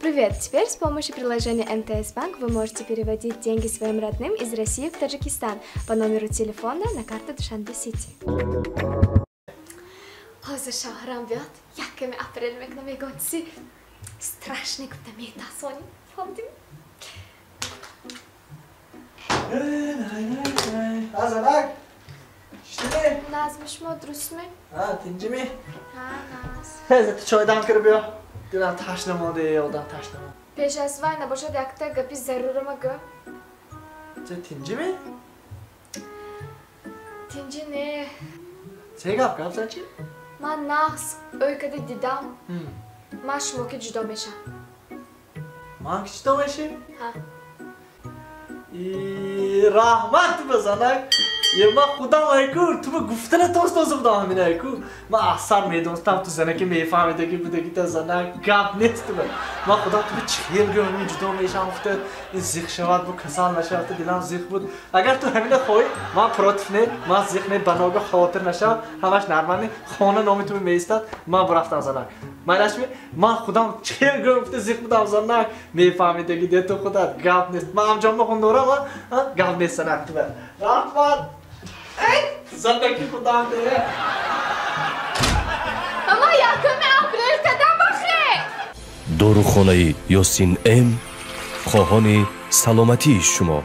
Привет! Теперь с помощью приложения МТС Банк вы можете переводить деньги своим родным из России в Таджикистан по номеру телефона на карту Душанбе Сити. Ҳозир шавҳарам биёд, 1 апрел мекунам, ягон чизи страшный гуфта метасоним. Фаҳмидим? Азанак, шиштими? Назми, шумо дурустми? Тинҷими? Ҳа, наз. Хез, ту чойдам кира биё. Дилам ташна монда, одам ташна монда. Пеш аз вай набошад, якта гапи зарурама гӯ. Че, тинҷими? Тинҷи не. Се гап, гап зан, чи? Ман нағз ӯй када дидам. Ман шумо ки ҷудо мешам. Ман ки ҷудо мешӣ? Ҳа. Раҳмат ба занак. Е, ман худам айку ту ба гуфтана тостоза будам ҳамин айку. Ман аҳсан медонистам, ту занаки мефаҳмидаги будаги та, занак, гап нест ту. Ман худам ту ба чихел гӯям, ҷудо мешам гуфта, ин зиқ шавад, бу касал нашавад, дилам зиқ буд. Агар ту ҳамина хоҳӣ, ман против не, ман зиқ не, ба ногоҳ хавотир нашав, ҳамаш нормально, хона номи ту меистад, ман бурафтам, занак. Майлашми? Ман худам чихел гӯям гуфта зиқ будам, занак, мефаҳмидаги де ту худат, гап нест. Ман ҳамҷонма хун дорам, гап нест, занак, ту. Раҳмат. Занаки худам де. Ама 1 апрел кадам бахе. Дорухонаи Ёсин М хоҳони саломатии шумо.